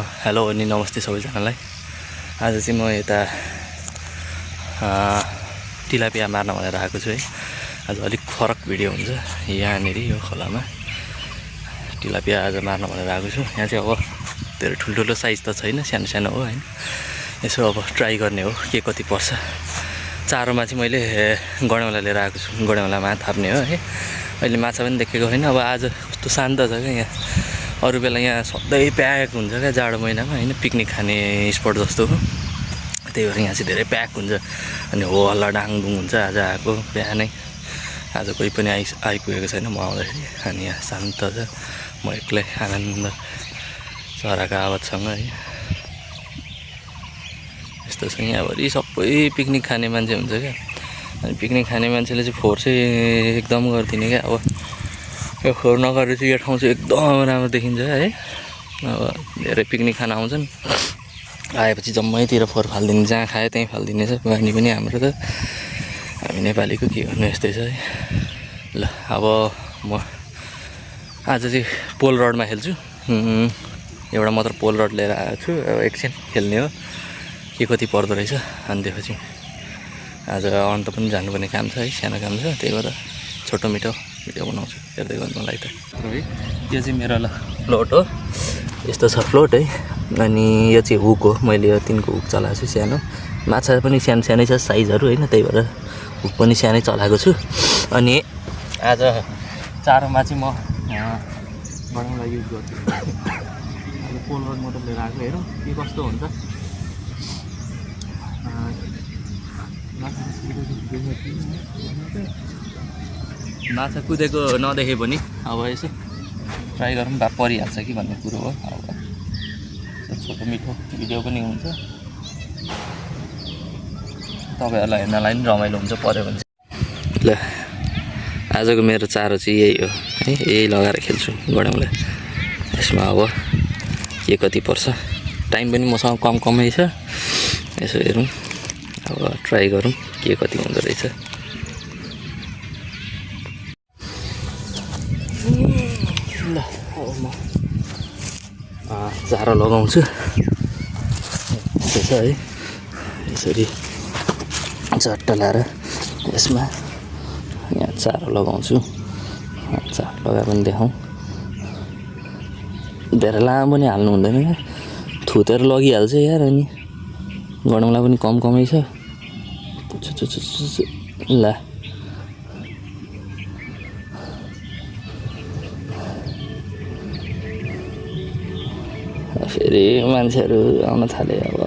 Hello अनि नमस्ते सबैजनालाई। आज चाहिँ म यता टिलापिया मार्न भनेर आएको छु है। आज अलिक फरक भिडियो हुन्छ। यहाँनिर यो खोलामा टिलापिया आज मार्न भनेर आएको छु। यहाँ चाहिँ अब धेरै ठुल्ठुलो साइज त छैन, सानो सानो हो हैन। यसो अब ट्राई गर्ने हो के कति पर्छ। चारोमा चाहिँ मैले गडेौला लिएर आएको छु। गडेौलामा थाप्ने हो है। अहिले माछा पनि देखेको छैन। अब आज कस्तो शान्त छ क्या यहाँ। अरू बेला यहाँ सधैँ प्याक हुन्छ क्या जाडो महिनामा हैन, पिकनिक खाने स्पट जस्तो हो। त्यही भएर यहाँ चाहिँ धेरै प्याक हुन्छ अनि हो हल्ला डाङडुङ हुन्छ। आज आएको बिहानै, आज कोही पनि आइपुगेको छैन म आउँदाखेरि। अनि यहाँ शान्त छ, म एक्लै आनन्द चराको आवाजसँग है। यस्तो छ यहाँभरि सबै पिकनिक खाने मान्छे हुन्छ क्या। अनि पिकनिक खाने मान्छेले चाहिँ फोहोर चाहिँ एकदम गरिदिने क्या। अब यो फोहोर नगरेर चाहिँ यो ठाउँ चाहिँ एकदम राम्रो देखिन्छ है। अब धेरै पिकनिक खान आउँछन्, आएपछि जम्मैतिर फोहोर फालिदिने, जहाँ खायो त्यहीँ फालिदिने छ बानी पनि हाम्रो त। हामी नेपालीको के गर्नु, यस्तै छ है। ल अब म आज चाहिँ पोल रडमा खेल्छु। एउटा मात्र पोल रड लिएर आएको छु। अब एकछिन खेल्ने हो, के कति पर्दो रहेछ। अनि त्यसपछि आज अन्त पनि जानुपर्ने काम छ है, सानो काम छ। त्यही भएर छोटो मिठो भिडियो बनाउँछु, हेर्दै गर्नु मलाई त है। यो चाहिँ मेरो फ्लोट हो, यस्तो छ फ्लोट है। अनि यो चाहिँ हुक हो, मैले यो 3को हुक चलाएको छु सानो। माछा पनि सानो सानै छ साइजहरू होइन, त्यही भएर हुक पनि सानै चलाएको छु। अनि आज चारोमा चाहिँ म गडौँला युज गर्छु। आज पोल रड मोटर लिएर आएको, हेरौँ के कस्तो हुन्छ। माछा कुदेको नदेखे पनि अब यसो ट्राई गरौँ, भए परिहाल्छ कि भन्ने कुरो हो। अब छोटो मिठो भिडियो पनि हुन्छ, तपाईँहरूलाई हेर्नलाई पनि रमाइलो हुन्छ पऱ्यो भने चाहिँ। ल आजको मेरो चारो चाहिँ यही हो है, यही लगाएर खेल्छु गडौँला। यसमा अब के कति पर्छ, टाइम पनि मसँग कमै छ। यसो हेरौँ, अब ट्राई गरौँ के कति हुँदो रहेछ। ल अब म चारो लगाउँछु। यस्तो छ है, यसरी चट्ट लाएर यसमा यहाँ चारो लगाउँछु। चारो लगाएर पनि देखाउँ, धेरै लामो पनि हाल्नु हुँदैन क्या, थुतेर लगिहाल्छ यार। अनि गडौँला पनि कमै छ। ल फेरि मान्छेहरू आउन थाले। अब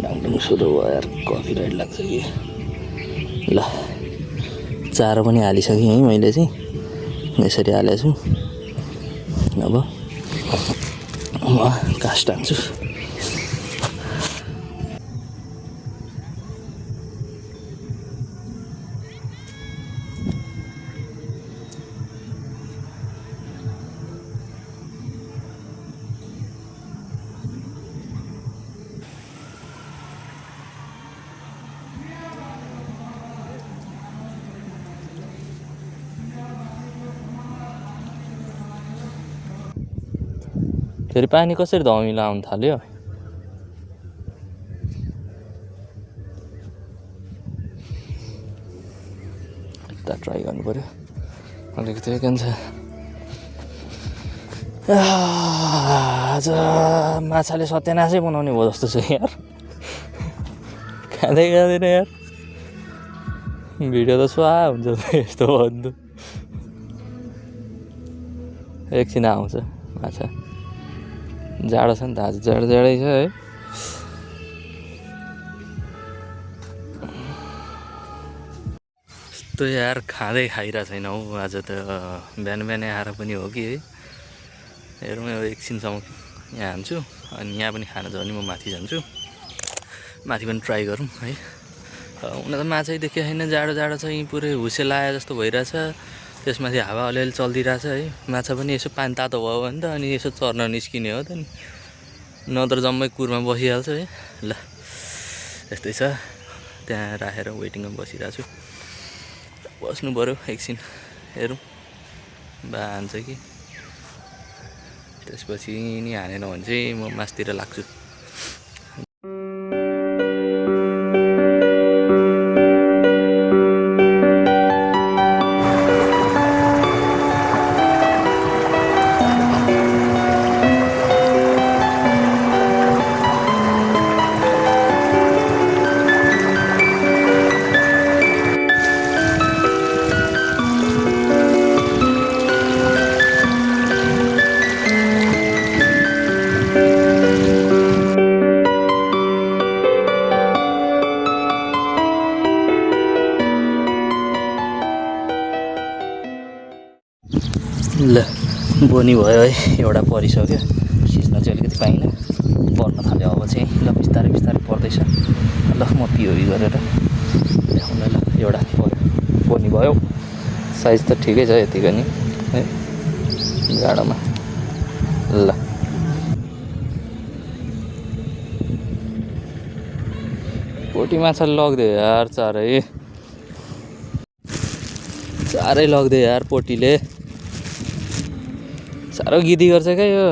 डाङडुङ सुरु भयो यार, कपिराइट लाग्छ कि। ल चारो पनि हालिसकेँ है मैले चाहिँ, यसरी हालेको छु। अब म कास्ट हान्छु। फेरि पानी कसरी धमिलो आउनु थाल्यो। यता ट्राई गर्नु पऱ्यो अलिकति के छ। आज माछाले सत्यानाशै बनाउने भयो जस्तो छ यार। खाँदै खाँदैन यार, भिडियो त स्वाहा हुन्छ यस्तो भन्नु। एकछिन आउँछ माछा, जाडो छ नि त आज, जाडै छ है। यस्तो यार खाँदै खाइरहेको छैन हौ आज त। बिहानै आएर पनि हो कि है। हेरौँ अब एकछिनसम्म यहाँ हान्छु, अनि यहाँ पनि खान जाने म माथि जान्छु। माथि पनि ट्राई गरौँ है। हुन त माछै देखेको छैन, जाडो छ यहीँ, पुरै हुसे लाए जस्तो भइरहेछ। त्यसमाथि हावा अलिअलि चलिदिरहेछ है। माछा पनि यसो पानी तातो भयो भने त अनि यसो चर्न निस्किने हो त नि, नत्र जम्मै कुरमा बसिहाल्छ है। ल यस्तै छ, त्यहाँ राखेर वेटिङमा बसिरहेको छु। बस्नु पऱ्यो एकछिन, हेरौँ बा हान्छ कि त्यसपछि नि हानेन भने चाहिँ म मासतिर लाग्छु। ल बोनी भयो है, एउटा परिसक्यो, खिच्न चाहिँ अलिकति पाइनँ, पर्न थाल्यो। अब चाहिँ ल बिस्तारै बिस्तारै पर्दैछ। ल म पिओभी गरेर ल्याउँ ल। एउटा बोनी भयो, साइज त ठिकै छ यतिको नि है जाडोमा। ल पोटी माछा लगिदियो यार, चारै लगिदियो यार पोटीले। साह्रो गिदी गर्छ क्या यो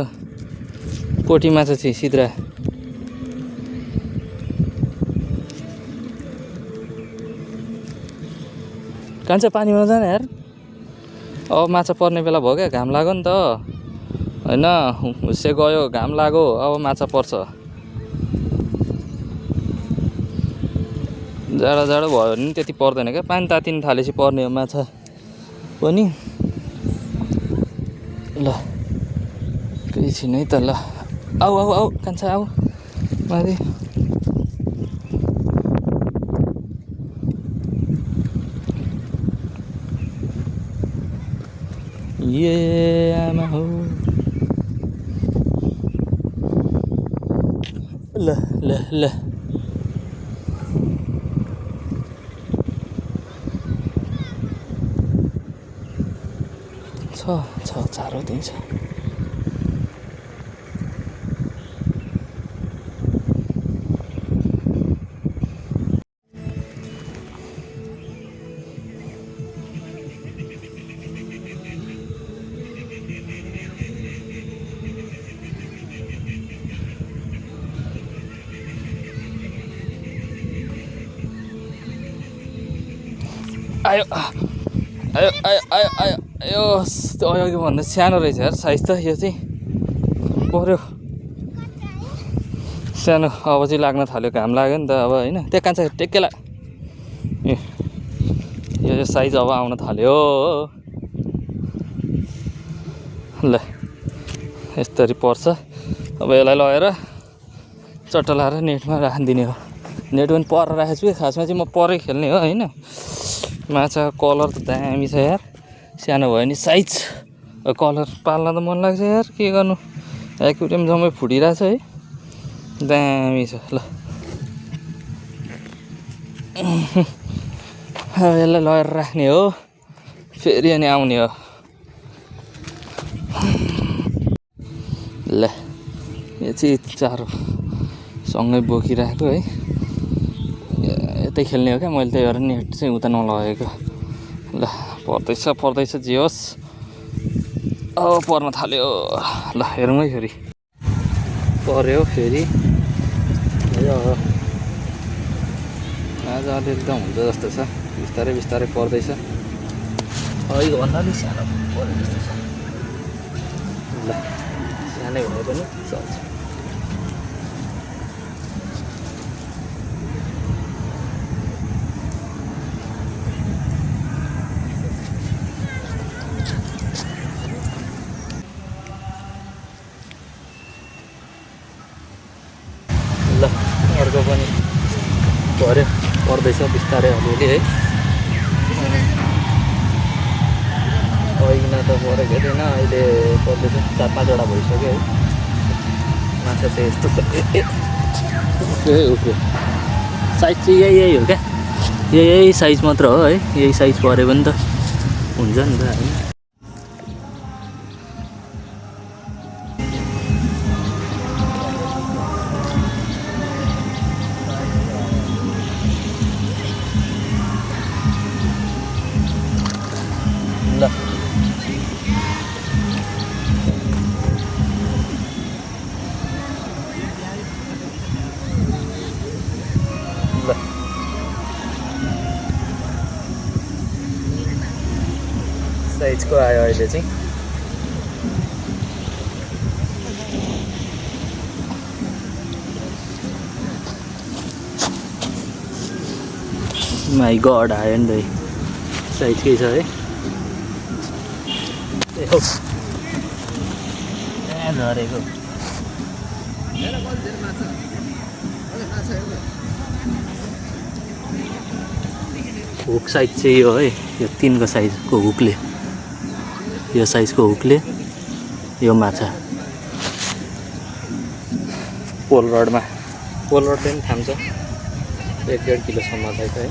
पोटी माछा चाहिँ सिद्रा। कान्छ पानीमा जान यार। अब माछा पर्ने बेला भयो क्या, घाम लाग्यो नि त होइन, हुस्से गयो, घाम लाग्यो, अब माछा पर्छ। जाडो जाडो भयो भने त्यति पर्दैन क्या, पानी तातिन थालेपछि पर्ने हो माछा पनि। ल एकैछिन है त। ल आऊ आऊ आऊ कान्छा आऊ माथि। आमा हो। ल ल ल छ चारो त्यही छ। आयो आयो आयो आयो आयो आयो। त्यो अघि भन्दा सानो रहेछ यार साइज त। यो चाहिँ पर्यो सानो। अब चाहिँ लाग्न थाल्यो, घाम लाग्यो नि त अब होइन। त्यहाँ कान्छ टेक्केला। यो साइज अब आउन थाल्यो। ल यस्तरी पर्छ। अब यसलाई लगेर चट्टा लाएर नेटमा राखिदिने हो। नेट पनि पर राखेको छु कि, खासमा चाहिँ म परै खेल्ने हो होइन। माछा कलर त दामी छ यार, सानो भयो नि साइज। कलर पाल्न त मन लाग्छ यार, के गर्नु, एक्वेरियम जम्मै फुटिरहेछ है, दामी छ। ल यसलाई लगेर राख्ने हो, फेरि अनि आउने हो। ल यो चाहिँ चारो सँगै बोकिरहेको है, यतै खेल्ने हो क्या। मैले त्यही भएर नेट चाहिँ उता नलगेको। ल पर्दैछ जे होस्। अब पर्न थाल्यो। ल हेरौँ है फेरि। पर्यो फेरि। आज अलिअलि त हुन्छ जस्तो छ, बिस्तारै बिस्तारै पर्दैछ। अहिलेको भन्दा अलिक सानो पर्यो जस्तो छ। ल सानै भए पनि चल्छ। ल अर्को पनि पर्यो, पर्दैछ बिस्तारै अलिअलि है। अघिना त परेको थिएन, अहिले पर्दैछ। 4-5वटा भइसक्यो है। माछा चाहिँ यस्तो छ। उफ्यो साइज चाहिँ यही हो क्या, यही साइज मात्र हो है। यही साइज पऱ्यो भने त हुन्छ नि त होइन। ल साइजको आयो अहिले चाहिँ। माई गड आयो नि त साइजकै छ है। त्यहाँ झरेको हुक साइज चाहिँ यो है, यो 3को साइजको हुकले, यो साइजको हुकले यो माछा पोल रडमा, पोल रडले पनि थाम्छ 1-1.5 किलोसम्मलाई त है।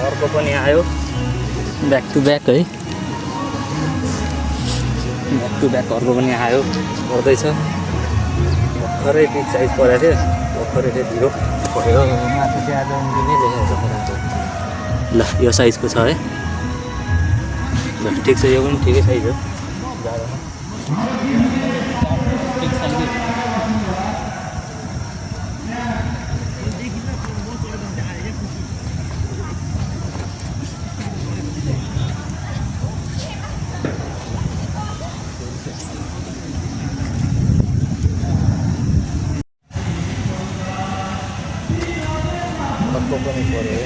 अर्को पनि आयो ब्याक टु ब्याक है, ब्याक टु ब्याक अर्को पनि आयो पर्दैछ। भर्खरै बिग साइज परेको थियो, भर्खरै चाहिँ ढिलो पऱ्यो माछा चाहिँ आज उम्रिनै लेखेको छ। ल यो साइजको छ है, ल ठिक छ, यो पनि ठिकै साइज हो, ठिक साइज। अर्को पनि पऱ्यो है।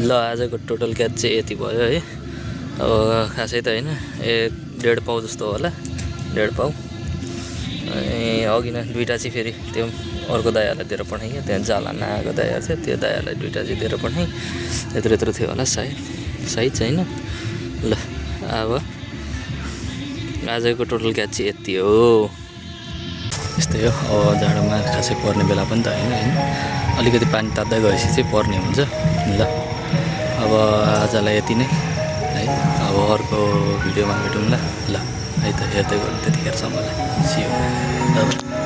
ल आजको टोटल क्याच चाहिँ यति भयो है। अब खासै त होइन, 1.5 पाउ जस्तो होला, 1.5 पाउ। अनि अघि न दुईवटा चाहिँ फेरि त्यो अर्को दायाहरूलाई दिएर पठाएँ, त्यहाँ जाला नआएको दायाहरू थियो, त्यो दायाहरूलाई दुईवटा चाहिँ दिएर पठाएँ। यत्रो यत्रो थियो होला साइज होइन। ल अब आजको टोटल क्याच चाहिँ यति हो। यस्तै हो, अब जाडोमा खासै पर्ने बेला पनि त होइन, अलिकति पानी तात्दै गएपछि चाहिँ पर्ने हुन्छ। ल अब आजलाई यति नै है, अब अर्को भिडियोमा भेटौँ ल। है त हेर्दै गर्नु त्यतिखेरसम्मलाई, सियो।